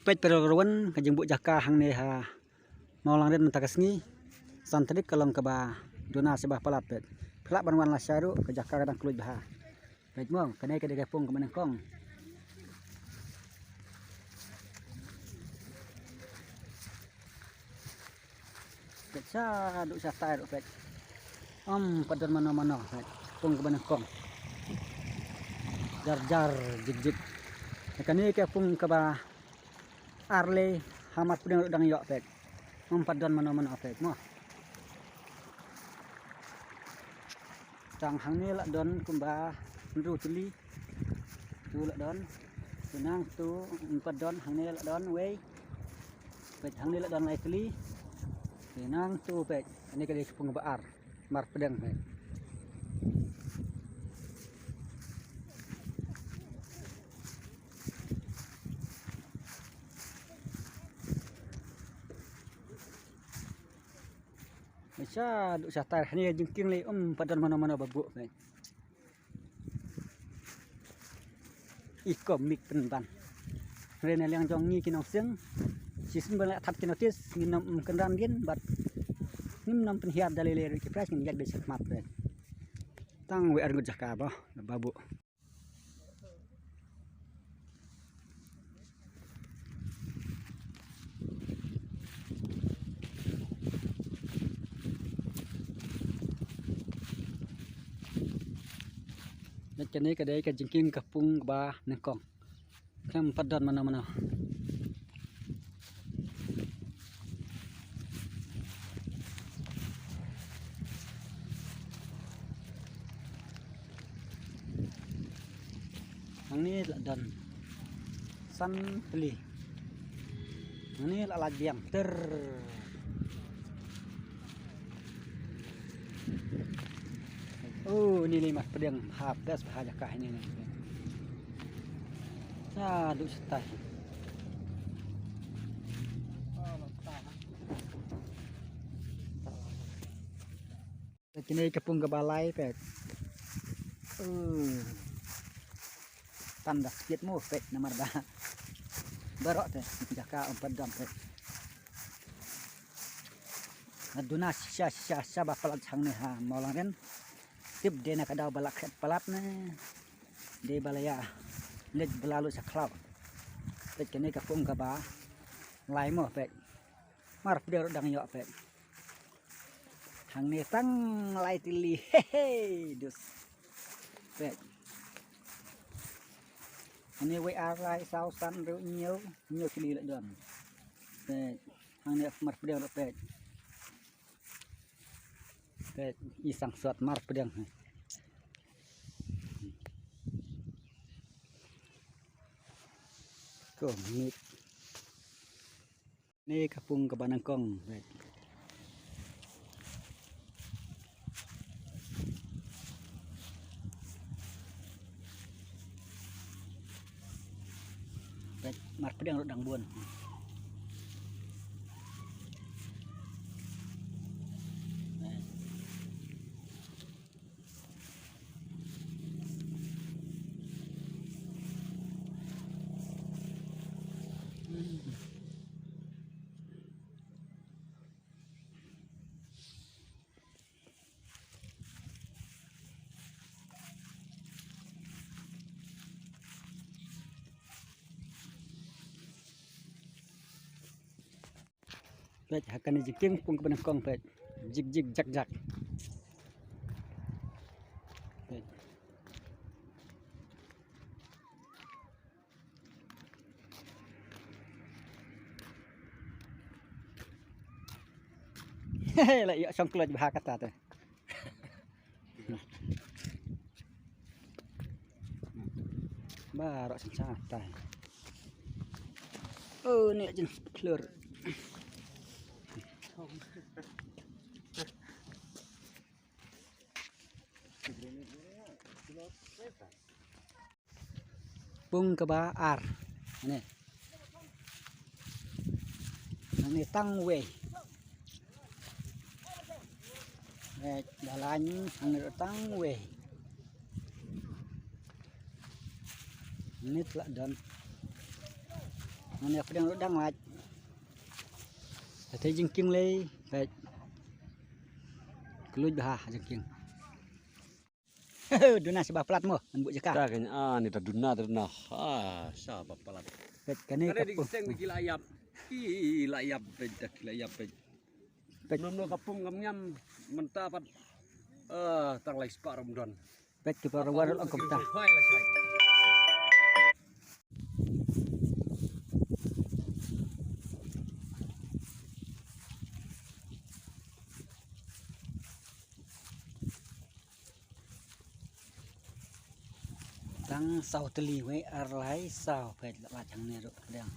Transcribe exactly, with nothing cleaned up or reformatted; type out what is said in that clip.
Peit para ruwan ka jingbuh jaka hangne ha Mawlangrin mynta ka sngi. San tarik ka long kaba duna sha ba palat peit. Phi lah ban wan lashai ruh ka jaka ka dang kylluid bha. Peit mo, kane ka dei ka pung kaba nyngkong. Peit shaduh shatai ruh peit. Ym pat don mano mano peit. Pung kaba nyngkong. Jar jar jik jik. Kane ka pung kaba ar lei, ha Marpdeng ruh dang ïoh peit. Ym pat don mano mano peit mo. Tang hangne la don kumba hynriew tylli. Tu la don. Te nangtu ym pat don, hangne la don wei. Peit, hangne la don lai tylli. Te nangtu peit, kane ka dei ka pung ba ar. Marpdeng peit. Peit shaduh shatai, hangne jingkieng lei, ym pat don mano mano ba buh peit. I komik pynban. Hynrei na liang jong ngi ki nongseng, shisien ba la thap ki notis, ngin ym kynran dien bad ngin ym pynhiar da lei lei ruh ki prize, ngin ïaid beit shakhmat peit. Tang wei ar ngut jaka ba, ba buh. Ngat kane ka dei ka jingkieng ka pung kaba nyngkong. Khlem pat don mano mano. Hangne la don san tylli. Hangne la lait biang ter. Oh, ni lei Marpdeng, ha best bha jaka hangne. Shaduh shatai. Kine ka pung kaba lai peit. Uh. Tang da skit mo peit namar ba baroh te jaka ym pat don peit. Nga duna shisha shisha shisha ba palat hangne ha Mawlangrin. Tip dei na ka daw ba la khet palat ne. Dei ba la ïa leit ba la lut sha khlaw. Peit kane ka pung kaba lai mo peit. Marpdeng ruh dang ïoh peit. Hangne tang lai tylli. He he. Dus. Peit. Hangne wei ar lai saw san hynriew hynñiew, hynñiew tylli la don. Peit. Hangne Marpdeng ruh peit. Peit, i sang sot Marpdeng. Ko mit. Ni ka pung kaba nyngkong. Peit. Peit, Marpdeng ruh dang bun. Peit, ha kane jingkieng pung kaba nyngkong peit. Jik jik jak jak. Peit. He he, la ïoh shong kloi bha kata te. Baroh shisha tai. Oh, ni jin klur. Pung kaba ar. Ni. Ni tang wei. Wei, da lain hangne tang wei. Ni la don. Ngan ïa pdiang ruh dang lait. Te jingkieng lei, peit. Kluid bha jingkieng. Duna sha ba palat mo, ngan buh jaka. Ta kane, ah, ni ta duna, ta duna. Ah, sha ba palat. Peit kane. Kane ka ding pung. Seng ki la ïap. Ki la ïap, peit, ki la ïap, peit. Peit. Mano mano ka pung kam ñiam, mynta pat. Ah, tang lai spah rum don. Peit ki para war ong kumta. Tang saw tylli wei ar lai saw peit la la chang ne ruh dang.